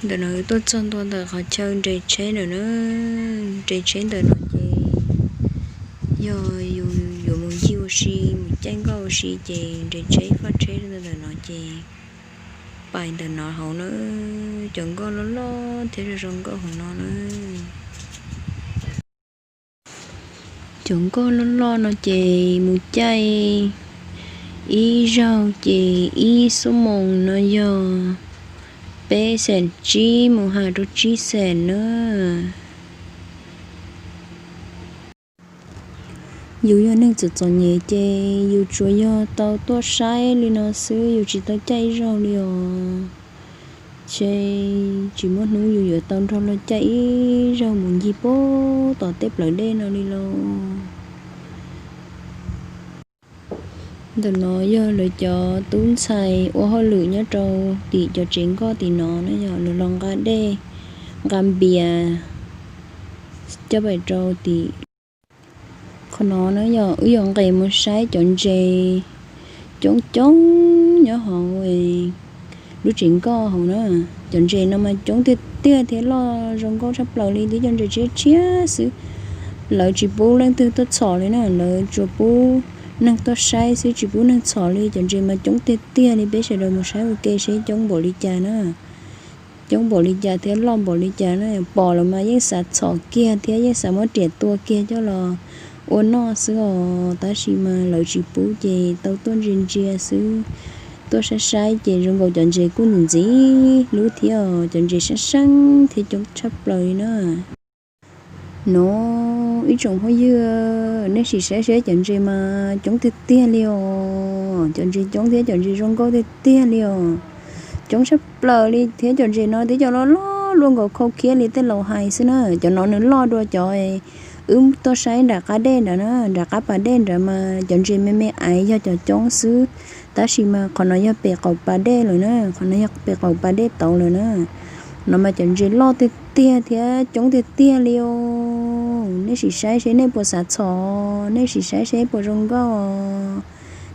Ntawm no tuaj txog ntua ntawm qhov chaw nres tsheb ntawm na, nres tsheb ntawm no ces yog yus yuav mus ncig ua si, mus caij nkoj ua si ces nres tsheb faj tsheb ntawm no ces pais ntawm no hauv na, cov nkoj loj loj thiab zoo zoo nkauj hauv no na. Cov nkoj loj loj no ces mus caij ib zaug ces ib xuab moos no yog peb xees tsib mus has rau tsib xees na. Yus yog neeg txom txom nyem ces yus tsuas yog tau tuaj saib li no xwb, yus tsis tau caij ib zaug li os. Ces tsis muaj hnub yus yuav tau nrog luag caij ib zaug mus ncig puag tom tej plawv dej no li lauj. Ntawm no yog lawv cov tub ntxhais ua hauj lwm nyob rau tim cov tsev nkoj tim no na, yog lawv los nqa dej, nqa npias coj pais rau tim. Qhov no na yog wb yuav nqes mus saib cov ntses coob coob nyob hauv lub tsev nkoj hauv na. Cov ntses no mas coob tiag tiag thiab loj zoo nkauj tshaj plaws li, twb cov ntses tshiab tshiab xwb. Lawv tsis pub leej twg tuaj txhom li na, lawv tsuas pub neeg tuaj saib xwb, tsis pub neeg txhom li. Cov ntses mas coob tiag tiag li, peb sawv daws mus saib ua ke seb coob npaum li cas na. Coob npaum li cas thiab loj npaum li cas na, pom lawm mas yeej xav txhom kiag thiab yeej xav muab riam tua kiag coj los ua noj xwb os, tab sis mas lawv tsis pub ces tau tuaj ntsia ntsia xwb. Tuaj saib saib ces zoo nkaus cov ntses kuj ntxim ntxim hlub thiab os, cov ntses seeb seeb thiab coob tshaj plaws li na. No, ib tsoom phooj ywg, nej sim saib seb cov ntses mas coob tiag tiag li os, cov ntses coob thiab cov ntses zoo nkauj tiag tiag li os. Coob tshaj plaws li thiab, cov ntses no twb cov loj loj luaj nkaus khau khiab li tej laus hais xwb na. Cov no nws loj dua cov wb tuaj saib nram qab dej nrad na, nram qab pas dej nrad mas cov ntses me me aiv yog cov coob xwb, tab sis mas qhov no yog pem qaum pas dej lawm na, qhov no yog pem qaum pas dej tauv lawm na. No mas cov ntses loj tiag tiag thiab coob tiag tiag li os. Nej sim saib seb nej puas xav txhom, nej sim saib seb puas zoo nkauj,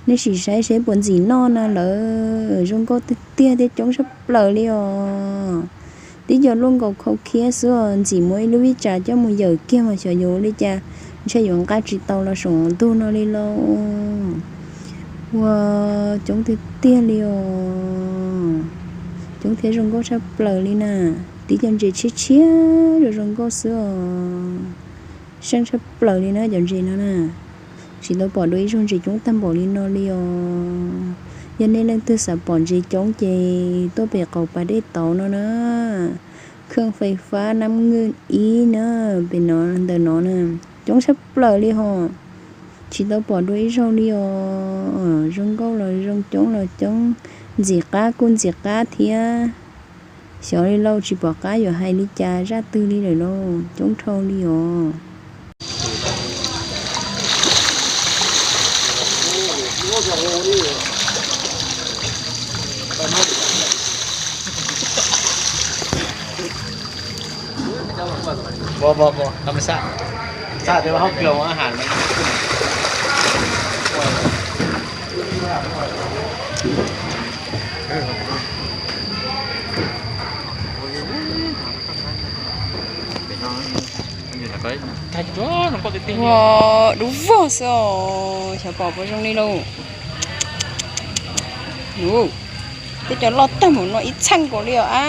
nej sim saib seb puas ntxim noj na lawm. Zoo nkauj tiag tiag thiab coob tshaj plaws li os. Twb cov luaj nkaus khau khiab xwb os, ntxim muab ib lub vij tsam coj mus yawm kiag mas xyov yuav ua li cas, ntshe yuav nqa tsis tau los saum ntug no li lauj. Ua, coob tiag tiag li os. Coob thiab zoo nkauj tshaj plaws li na. Twb cov ntses tshiab tshiab zoo zoo nkauj xwb os. Seeb tshaj plaws li na cov ntses no na. Tsis tau pom dua ib zaug ntses coob tag npaum li no li os. Yog nej leej twg xav pom ntses coob ces tuaj pem qaum pas dej tauv no na. Khwj fais fab nab ngwj ib na, pem no ntawm no na. Coob tshaj plaws li hos. Tsis tau pom dua ib zaug li os. Zoo nkauj los zoo, coob los coob, ntxim qab kuj ntxim qab thiab. Xyov li lauj, tsis pom qab yuav hais li cas zaj twg li lawm lauj, coob dhau li os. Ua, dub vog xwb os, xyov pom puas zoo li lauj. Twb cov loj tag npaum no ib txheej nkaus li os a.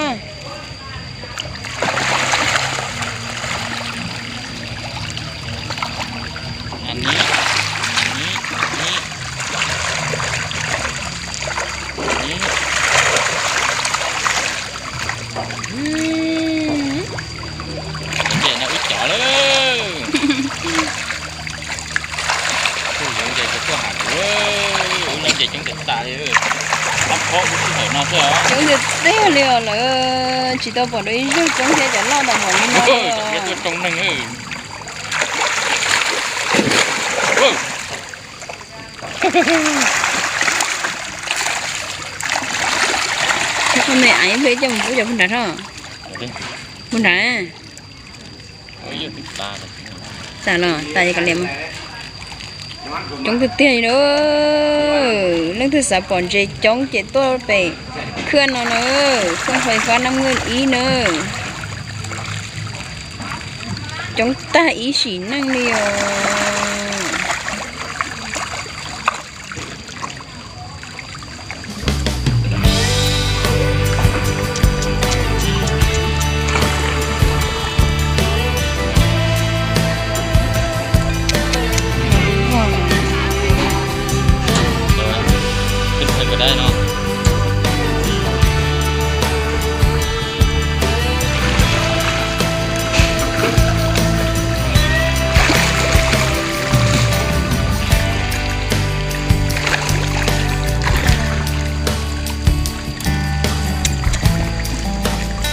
Ntses no wb cov lawm. Kuj yuav ntses kuv tuaj ham kuv, wb lawv ntses coob tiag tas li. Ab phob wb sij hawm no xwb os. Coob tiag tiag li os, lawv tsis tau pom dua ib zaug coob thiab cov loj tag npaum li no li os. Tuaj tsoo neeg. Koj me aiv peb coj mus pub cov pug nrad tso. Pug nrad. Tas los tas, coob tiag tiag li na. Leej twg xav pom ntses coob ces tuaj pem Khaj no na, khaj fais fab nab nqaj ib na, coob tag ib sim neej li os.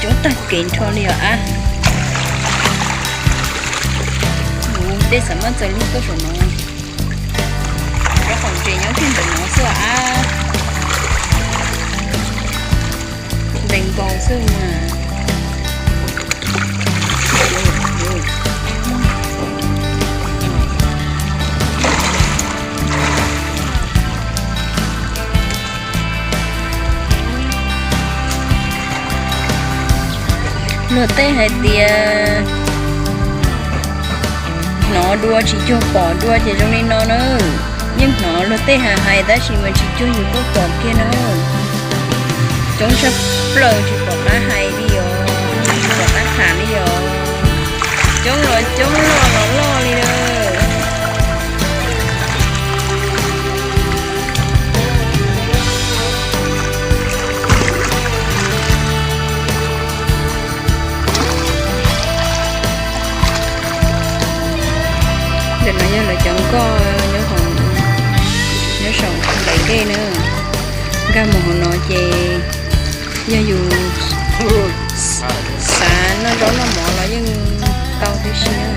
Coob tag kev nrho li os ab. Mus tej xav muab txaws lug tuaj saum no. Cov khoom ces nyob kiag ntawm no xwb ab. Ntees nkaus xwb mas. Luag tej hais tias hnov dua tsis cuag pom dua ces zoo li no na. Yeej hnov luag tej hais hais tab sis mas tsis cuag yus tuaj pom kiag na. Coob tshaj plaws tsis pom qab hais li os, tsis pom qab tham li os. Coob los coob, loj los loj li na. Ntawm no yog lawv cov nkoj nyob hauv, nyob saum nplaim dej na. Nkag mus hauv no ces yog yus xav noj zaub noj mov los yeej tau tib si na.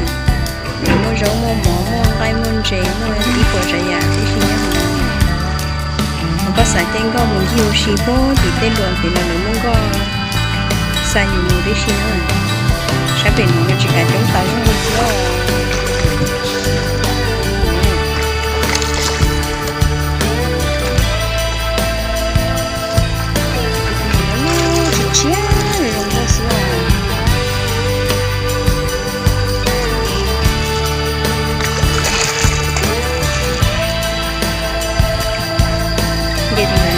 Muaj zaub muaj mov muaj nqaij muaj ntses muaj ib puas tsav yam tib si nyob hauv no. Koj xav caij nkoj mus ncig ua si puag tim tej luas tim no lawv muaj nkoj xa yus mus tib si na. Sab pem no tsis kav coob tau zoo li thiab. Tsis tshiab zoo nkauj xwb os. Ces